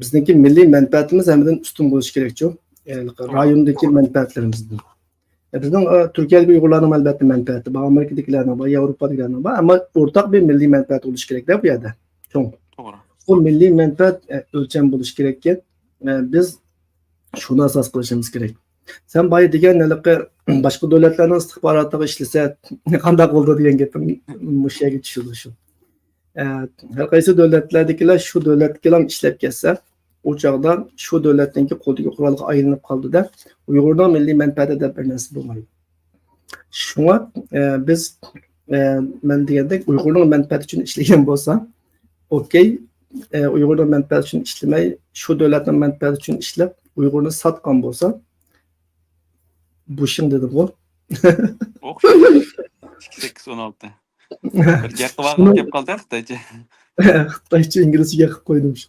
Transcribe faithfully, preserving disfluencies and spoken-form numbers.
بىزنىڭكى مىللىي مەنپەئەتىمىز ھەممىدىن ئۈستۈن بولۇشى كېرەكچۇ؟ ئە، رايوندىكى مەنپەئەتلىرىمىزدىن. ئە، بىزنىڭ، ئە، تۈركىيەدىكى ئۇيغۇرلارنىڭ ئەلۋەتتە مەنپەئەتى بار، ئامېرىكىدىكىلەرنىڭ بار، ياۋروپادىكىلەرنىڭ بار، ئەمما ئورتاق بىر مىللىي مەنپەئەت بولۇشى كېرەكتە بۇ يەردە. چوڭ. توغرا. بۇ مىللىي مەنپەئەت، ئە، ئۆلچەم بولۇشى كېرەككەن. ئە، بىز شۇنى ئاساس قىلىشىمىز كېرەك. سەن بايا دېگەن ھېلىقى باشقا دۆلەتلەرنىڭ ئىستىخباراتىغا ئىشلىسە قانداق بولىدۇ دېگەن گېپىم مۇشۇ يەرگە چۈشىدۇ شۇ. ئە، ھەر قايسى دۆلەتلەردىكىلەر شۇ دۆلەتكىلا ئىشلەپ كەتسە، ئۇ چاغدا شۇ دۆلەتنىڭكى قولىدىكى قورالغا ئايلىنىپ قالىدۇ-دە، ئۇيغۇرنىڭ مىللىي مەنپەئەتى دەپ بىر نەرسە بولمايدۇ. شۇڭا، ئە، بىز، ئە، مەن دېگەندەك ئۇيغۇرنىڭ مەنپەئەتى ئۈچۈن ئىشلىگەن بولسا، ئوكەي، ئە، ئۇيغۇرنىڭ مەنپەئەتى ئۈچۈن ئىشلىمەي، شۇ دۆلەتنىڭ مەنپەئەتى ئۈچۈن ئىشلەپ، ئۇيغۇرنى ساتقان بولسا، بۇشىڭ دېدىمغۇ. ئوخشاش. ئىككى سەككىز ئون ئالتە. بىر گەپ قىلىۋالغۇم كەپ قالدى خىتايچە. خىتايچە، ئىنگلىزچە گەپ قىلىپ قويدۇم شۇ.